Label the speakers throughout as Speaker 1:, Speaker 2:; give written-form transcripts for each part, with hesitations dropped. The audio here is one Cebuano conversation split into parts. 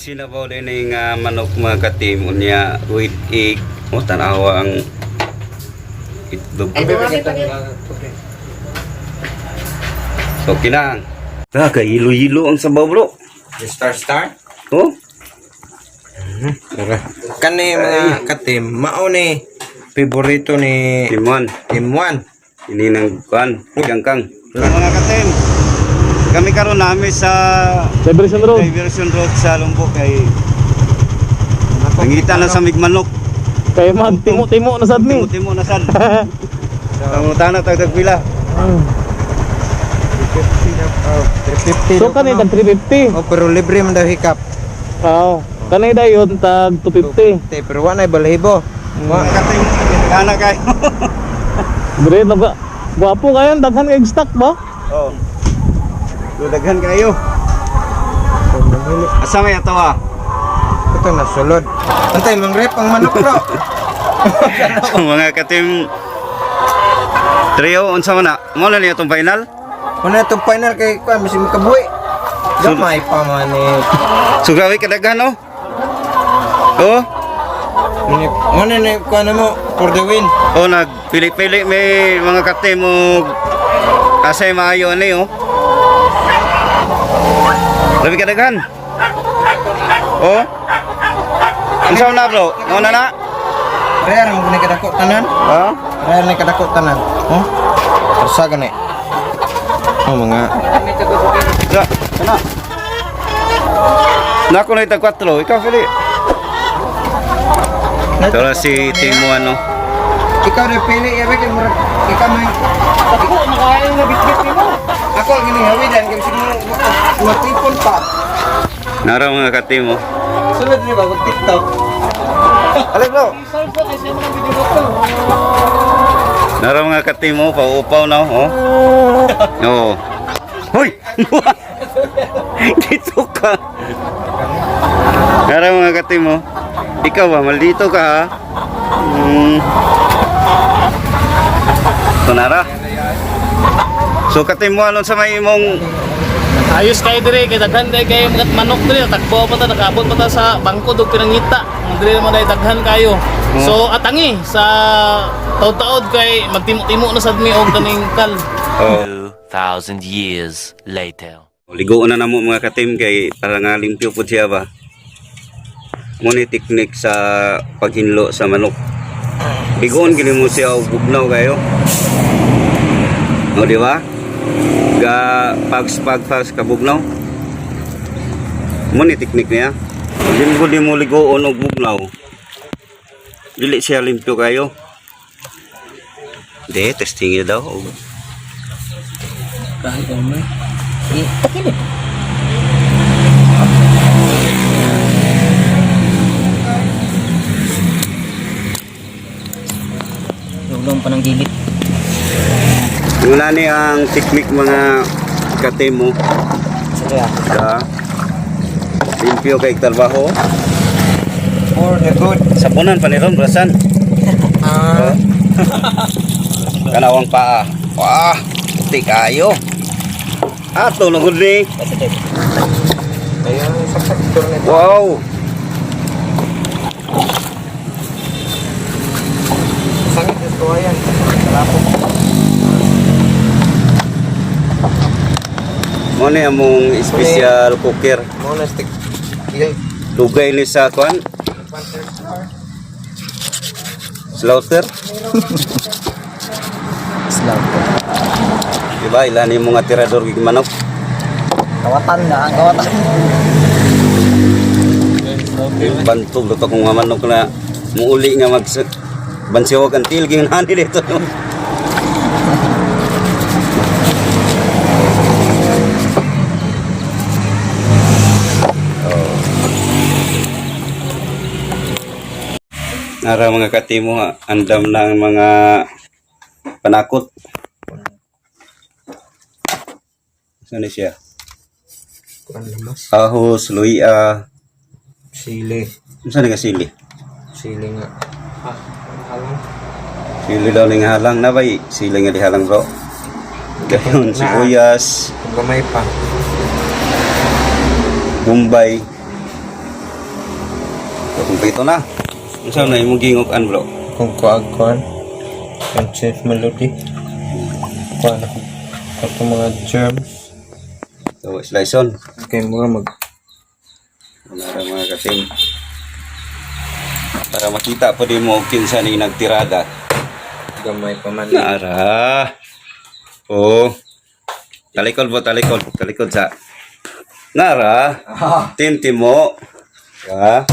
Speaker 1: Sinabaw din nga manok, mga katim, unya with egg. O, tanawa ang itlog. So kinang. Ta kay hilo-hilo ang sabaw, bro.
Speaker 2: Star star.
Speaker 1: Oh,
Speaker 2: Tara. Kani, mga katim, mao ni favorito ni
Speaker 1: Timon.
Speaker 2: Team 1.
Speaker 1: Ini nang kuan, kangkang. Mga katim, kami karon nami sa
Speaker 3: Diversion Road.
Speaker 1: Diversion Road sa Lumbok kay nangita na sa migmanok.
Speaker 3: Kay man timo-timo na sad ni.
Speaker 1: Timo-timo na sad. Pangutana tag pila.
Speaker 2: 350 na. Oh, 350.
Speaker 3: So kani tag 350.
Speaker 2: Oh, pero libre man daw hikap.
Speaker 3: Oo. Kani dayon tag 250.
Speaker 2: 250, pero wa nay balahibo. Wa.
Speaker 1: Mga katim, kana kayo.
Speaker 3: Bre, naga. Gwapo kayo, daghan kay stock ba?
Speaker 1: Oh. So, daghan kayo. Asa may ato ah?
Speaker 2: Ito na sulod. Antay mang rep ang manok, bro.
Speaker 1: So, mga katim, trio unsa man na? Mo na niya itong final?
Speaker 2: Una itong final kay kuan masih makabuhi. Gamay pa man ni.
Speaker 1: So grabe kadaghan, oh. Oh,
Speaker 2: Muna ni kuan mo for the win.
Speaker 1: oh, nagpili-pili may mga katim og asay maayo ani, oh. Grabe kadaghan. Oh. Unsa man na, bro? Mo na na?
Speaker 2: Rare mo ni kadako tanan.
Speaker 1: Ha?
Speaker 2: Rare ni kadako tanan. Oh. Arsa gani. Oh, mga
Speaker 1: Sa, kana. Nako na itag 4, ikaw pili. Ito na si Timo ano.
Speaker 2: Ikaw na pili, yabi kay murag ikaw may
Speaker 3: Ako nakain na bitbit nimo.
Speaker 2: Ako ang ginihawidan kay siguro matipon pa.
Speaker 1: Nara, mga katimo.
Speaker 2: Sunod ni ba mag TikTok? Alay, bro.
Speaker 1: Nara, mga katimo, paupaw na, oh. Oo. Hoy! Dito ka. Nara, mga katimo. Ikaw ba, maldito ka ha? Ito nara. So katimo, ano sa may imong
Speaker 3: Ayos kayo dire kay daghan kay kayo mga manok dire, takbo pa ta, nakaabot pa ta sa bangko dog pinangita. Dire man ay daghan kayo. So atangi sa taod-taod kay magtimo-timo na sad mi og kaning kal.
Speaker 1: Oh.
Speaker 4: 2,000 years later.
Speaker 1: Ligo na namo, mga katim, kay para nga limpyo po siya ba. Mo ni teknik sa paghinlo sa manok. Ligoon gini mo siya og bugnaw kayo. O, di ba? Ga pags pagpas ka bugnaw. Mo ni teknik niya. Di mo ligoon og bugnaw. Dili siya limpyo kayo. De, testing niya daw.
Speaker 3: Kahit ano.
Speaker 5: Lulong pa ng gilid.
Speaker 1: Wala ni ang teknik, mga katimo.
Speaker 5: Sige ah.
Speaker 1: Sa limpyo kay trabaho.
Speaker 2: For the good.
Speaker 1: Sabunan pa ni ron, brasan.
Speaker 2: Ah,
Speaker 1: Kanawang paa. Wah, puti kayo. Ato na gud ni.
Speaker 2: ayun sa sector nito.
Speaker 1: Wow.
Speaker 2: Sangit is kawayan. Kalapok.
Speaker 1: Mo ni among special cooker.
Speaker 2: Mo na stick. Il
Speaker 1: Dugay ni sa kwan, slaughter.
Speaker 5: Slap.
Speaker 1: Diba, ilan ni mga tirador gig manok.
Speaker 5: Kawatan na, ang kawatan.
Speaker 1: Bantog to kung mga manok na muuli nga mag bansiwag ang til ging nani dito. Nara, mga katimo ha, andam na ang mga panakot. Saan na siya?
Speaker 2: Kuan lamas.
Speaker 1: Ahos, luya,
Speaker 2: Sili.
Speaker 1: saan nga sili?
Speaker 2: Sili nga. Ah, halang.
Speaker 1: Sili daw ning halang na bay, sili nga dihalang, bro. Gayon, sibuyas,
Speaker 2: Kung gamay pa.
Speaker 1: Bombay. So, kumpleto na. Unsa na imong gingukan, bro?
Speaker 2: Kung kuag kuan. Ang Chef Melody. Kuan ako. Ato mga germs.
Speaker 1: So, slice on.
Speaker 2: Okay, mga mag
Speaker 1: Mga mga katim. Para makita po din mo kinsa ni nagtirada.
Speaker 2: gamay pa man.
Speaker 1: Nara. Oh. Talikod po, talikod. Talikod sa. Nara. Tintimo. Ha?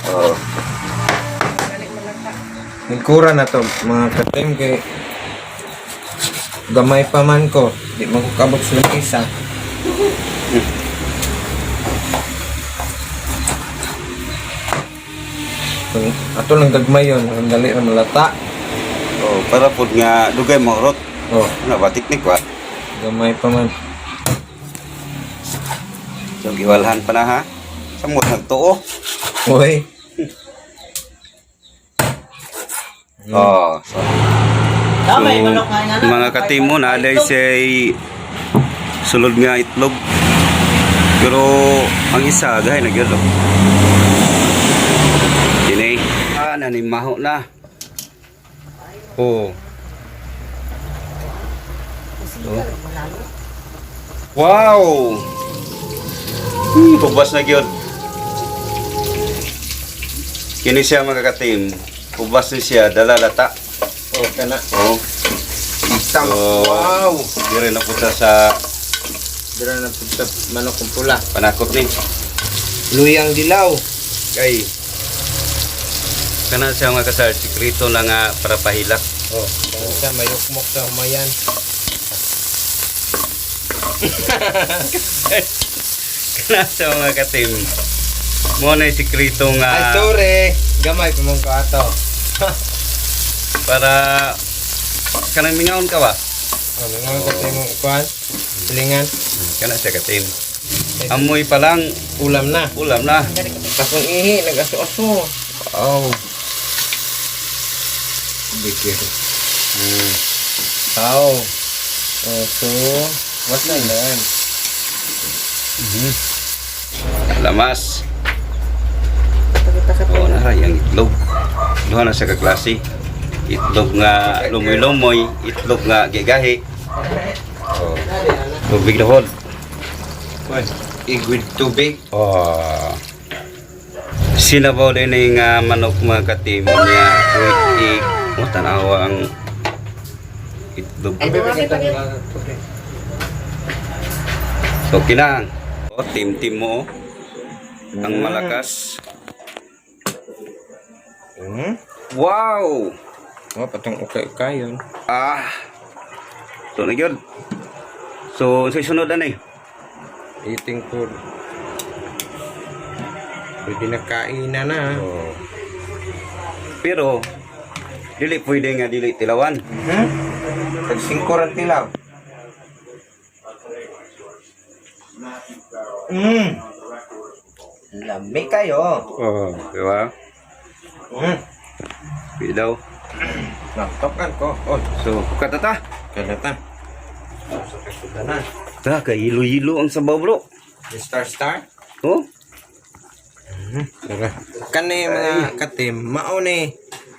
Speaker 1: Oh.
Speaker 2: Nagkura na to mga katim kay gamay pa man ko. Di man ko kabot sa isa. Kung ato lang gagmay yun, ang dali ra malata.
Speaker 1: Oh, para po nga dugay mo rot.
Speaker 2: Oh,
Speaker 1: Ano ba teknik ba?
Speaker 2: gamay pa man.
Speaker 1: So giwalhan pa na ha. Samot nagtuo.
Speaker 2: Uy,
Speaker 1: Oh, so,
Speaker 5: Tama, manok nga nga na.
Speaker 1: mga katimo na day say sulod nga itlog. Pero ang isa gahay na gyud. oh. Dini. Ah, nanimaho na. Oh. Oh. Wow! Hubas na gyud. Kini siya mga katim. Hubas ni siya, dala lata.
Speaker 2: oh kana.
Speaker 1: Oh.
Speaker 2: Isang.
Speaker 1: So,
Speaker 2: Wow.
Speaker 1: Dire na punta sa
Speaker 2: Dira na pud sa manok kong pula.
Speaker 1: panakop ni.
Speaker 2: Luyang dilaw.
Speaker 1: Kay kana siya mga kasal, sikreto na nga para pahilak.
Speaker 2: Oh, kana siya mayukmok sa humayan.
Speaker 1: Kana siya mga katim. Mo na yung sikreto nga
Speaker 2: Ay, sorry. Gamay pa man ko ato.
Speaker 1: para kanang mingaon ka ba?
Speaker 2: Oh, mga katim mo kuan. Silingan.
Speaker 1: Kana siya katim. Amoy pa lang,
Speaker 2: Ulam na.
Speaker 1: ulam na.
Speaker 2: Akong ihi, nag-aso-aso. Oh. Bigir. Aw. Oh, so, what's na learn?
Speaker 1: Lamas. Oh, naray ang itlog. Duha na siya ka klase. Itlog nga lumoy-lumoy, itlog nga gigahi. Oh. Tubig na hod.
Speaker 2: Igwid tubig.
Speaker 1: Oh. Sinabaw din ni nga manok mga katim niya with egg. Oh, tanawa ang itlog.
Speaker 2: Ang bibig kita tubig.
Speaker 1: So kinang. Oh, team-team mo. Oh. Ang malakas. Wow!
Speaker 2: Oh, patong ukay-ukay yun.
Speaker 1: Ah. So na gyud. So sa sunod ani.
Speaker 2: Eating food. Pwede na kainan na.
Speaker 1: Oh. Pero dili pwede nga dili tilawan.
Speaker 2: Hmm? Tag 5 ra tilaw. Lami kayo.
Speaker 1: Oh, di ba? Pwede daw.
Speaker 2: Naktokan ko. Oh,
Speaker 1: So, kukata ta.
Speaker 2: kalata. Na.
Speaker 1: Ta, kay hilo-hilo ang sabaw bro.
Speaker 2: Star star.
Speaker 1: Oh,
Speaker 2: Tara. Kani mga katim, mao ni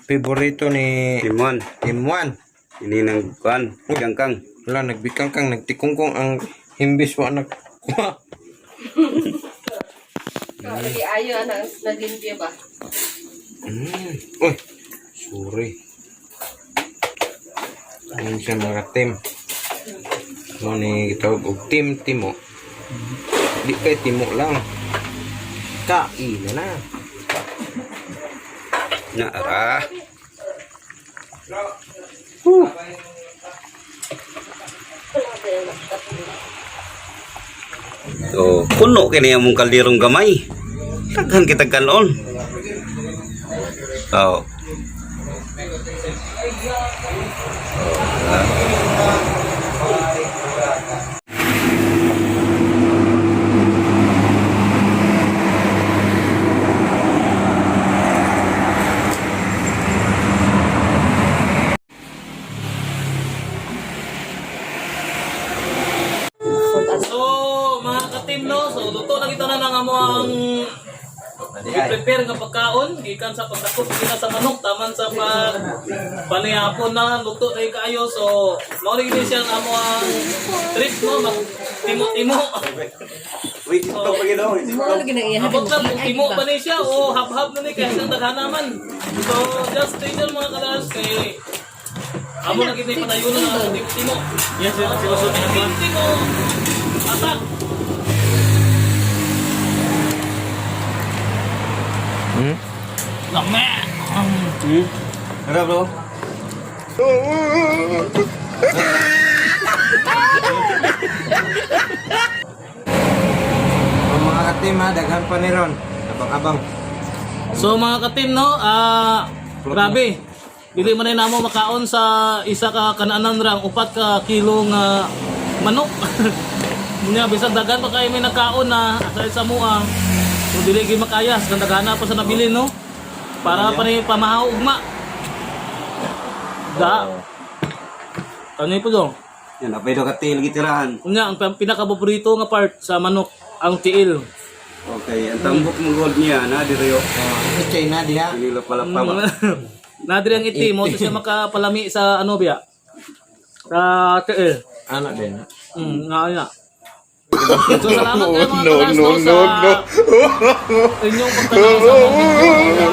Speaker 2: favorito ni
Speaker 1: Timon.
Speaker 2: Team 1.
Speaker 1: Ini nang kuan, kangkang.
Speaker 2: Wala nagbikang kang nagtikungkong ang himbis wa nag
Speaker 6: Lagi ayo anak naging ba?
Speaker 2: Uy, sorry. Ano siya mga team? Mo ni gitawag og team timo. Di kay timo lang. Kain na na.
Speaker 1: Na ara. So, puno kini among kalderong gamay. Daghan kitag kanon. Oh.
Speaker 3: So, mga ka-team, no? So, luto na kita na ng amo ang I-prepare nga pagkaon gikan sa pagdakop gina sa manok taman sa pag panihapon na luto na kaayo, so mao rin gini siya ang amo ang trip, no, mag timo-timo.
Speaker 1: Wait, ito pa gino.
Speaker 3: Abot lang kung timo ba ni siya o hab-hab na ni kaya siyang daghana man. So just stay there, mga kalas, kay amo na gid ni padayon na ang timo-timo. Yes, yes, timo-timo. Atak. Lame.
Speaker 1: Tara, bro.
Speaker 2: Ang mga katim ha, daghan pa ni Ron. Abang-abang.
Speaker 3: So mga katim, no, grabe. Dili man na namo makaon sa isa ka kananan ra ang 4 ka kilo nga manok. Munya bisag daghan pa kay may nagkaon na aside sa mua. So dili gyud makaya sa daghan pa sa nabili, no. Para pa ni pamahaw ugma. Da. Ano po do?
Speaker 1: Yan, apay daw katil gitirahan.
Speaker 3: Unya ang pinakapaborito nga part sa manok ang tiil.
Speaker 1: Okay, ang tambok mo gold niya na diri yo.
Speaker 2: Oh, China diha.
Speaker 1: Pinilo pala pa ba.
Speaker 3: Nadiri ang itim mo siya makapalami sa ano biya. Sa tiil.
Speaker 2: Ano din?
Speaker 3: Nga nga. So salamat kayo mga kalas, no, sa inyong pagtanaw sa among video.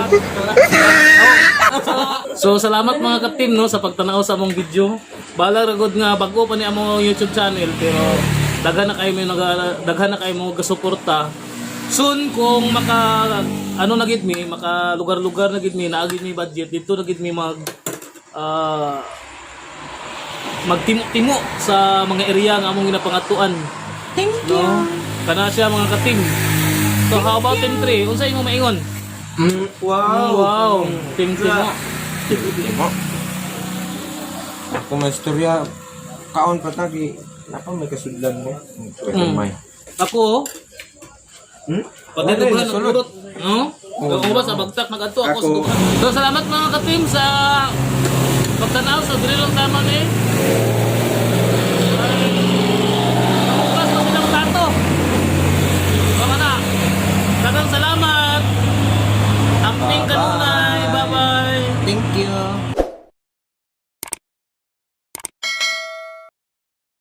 Speaker 3: So salamat mga ka-team, no, sa pagtanaw sa among video. Bala ra gud nga bago pa ni among YouTube channel, pero daghan na kayo may daghan na kayo mo gasuporta. Soon kung maka ano na gid mi, maka lugar-lugar na gid mi, naa gid mi budget dito na gid mi mag magtimo-timo sa mga area nga among ginapangatuan.
Speaker 6: Thank you.
Speaker 3: No? Kana siya, mga ka-team. So how about team 3? Unsa imong maingon?
Speaker 1: Wow.
Speaker 3: Wow, team timo.
Speaker 2: Timo. Ako may istorya, kaon pa tagi. Napa may kasudlan mo? May.
Speaker 3: Ako,
Speaker 2: Hmm?
Speaker 3: pati dughan ng purot. No? Ako ba sa bagtak nagadto ako sa
Speaker 1: Ako.
Speaker 3: dughan. So salamat mga ka-team sa pagtanaw sa drill lang tama ni.